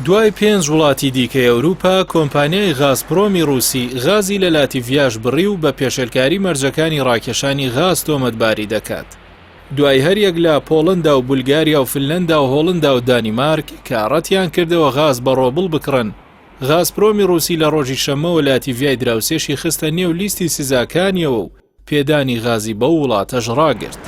دوای پێنج وڵاتی دیکەی ئەوروپا، کۆمپانیای غازپرۆمی ڕووسی غازی لە لاتیڤیاش بڕی و بە پێشێلکاری مەرجەکانی ڕاکێشانی غاز تۆمەتباری دەکات. دوای هەریەک لە پۆڵندا و بولگاریا و فنلەندا و هۆڵندا و دانیمارک کە ڕەتیان کردەوە غاز بە ڕۆبڵ بکڕن، غازپرۆمی ڕووسی لە ڕۆژی شەممەوە لاتیڤیای دراوسێشی خستە نێو لیستی سزاکانیەوە و پێدانی غازی بەو وڵاتەش ڕاگرت.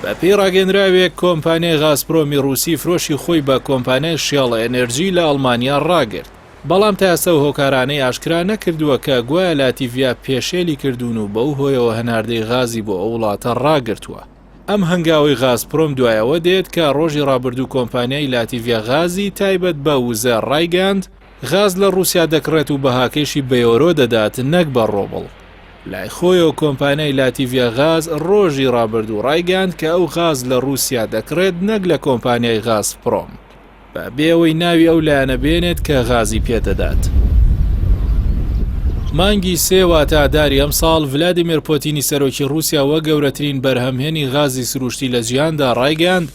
بەپێی ڕاگەندراوێک کۆمپانیای غازپرۆمی ڕووسی فرۆشی خۆی بە کۆمپانیای شێڵ ئێنێرجی لە ئەڵمانیا ڕاگرت، بەڵام تا ئێستا ئەو هۆکارانەی ئاشکرا نەکردووە کە گوایە لاتیڤیا پێشێلی کردوون و بەو هۆیەوە هەناردەی غازی بۆ ئەو وڵاتە ڕاگرتووە. ئەم هەنگاوەی غازپرۆم دوای ئەوە دێت کە ڕۆژی ڕابردوو کۆمپانیای لاتیڤیا غازی تایبەت بە وزە ڕایگەیاند، غاز لە ڕووسیا دەکڕێت و بەهاکەیشی بە یۆرۆ دەدات نەک بە ڕۆبڵ. لای خۆیەوە کۆمپانیای لاتیڤیا غاز ڕۆژی ڕابردوو ڕایگەیاند کە ئەو غاز لە ڕووسیا دەکڕێت نەک لە کۆمپانیای غازپرۆم. بە بێ ئەوەی ناوی ئەو لایەنە بێنێت کە غازی پێدەدات. مانگی سێ واتە ئاداری ئەمساڵ، ڤلادیمێر پۆتینی سەرۆکی ڕووسیا وەک گەورەترین بەرهەمهێنی غازی سروشتی لە جیهاندا ڕایگەیاند،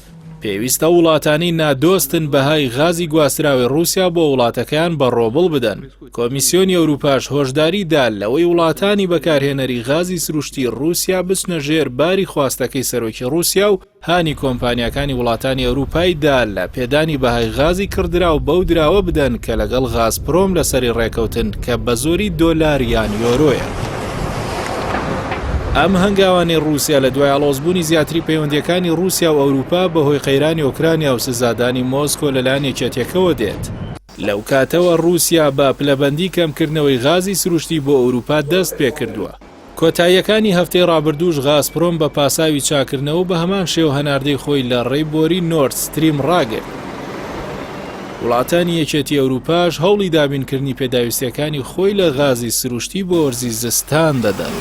پێویستە وڵاتانی نادۆستن بەهای غازی گواستراوەی ڕووسیا بۆ وڵاتەکەیان بە ڕۆبڵ بدەن. کۆمیسیۆنی ئەوروپاش هۆشداری دا لەوەی وڵاتانی بەکارهێنەری غازی سروشتی ڕووسیا بچنە ژێر باری خواستەکەی سەرۆکی ڕووسیا و هانی کۆمپانیاکانی وڵاتانی ئەوروپای دا لە پێدانی بەهای غازی کڕدراو بەو دراوە بدەن کە لەگەڵ غازپرۆم لەسەری ڕێکەوتن کە بەزۆری دۆلار یان یۆرۆیە. ئەم هەنگاوانەی ڕووسیا لە دوای ئاڵۆزبوونی زیاتری پەیوەندییەکانی ڕووسیا و ئەوروپا بەهۆی قەیرانی ئۆکرانیا و سزادانی مۆسکۆ لەلایەن یەکێتیەکەوە دێت. لەو کاتەوە ڕووسیا بە پلەبەندی کەمکردنەوەی غازی سروشتی بۆ ئەوروپا دەست پێکردووە. کۆتاییەکانی هەفتەی ڕابردووش غازپرۆم بە پاساوی چاککردنەوە بە هەمان شێوە هەناردەی خۆی لە ڕێی بۆری نۆرد ستریم ڕاگرت. وڵاتانی یەکێتی ئەوروپاش هەوڵی دابینکردنی پێداویستییەکانی خۆی لە غازی سروشتی بۆ وەرزی زستان دەدەن.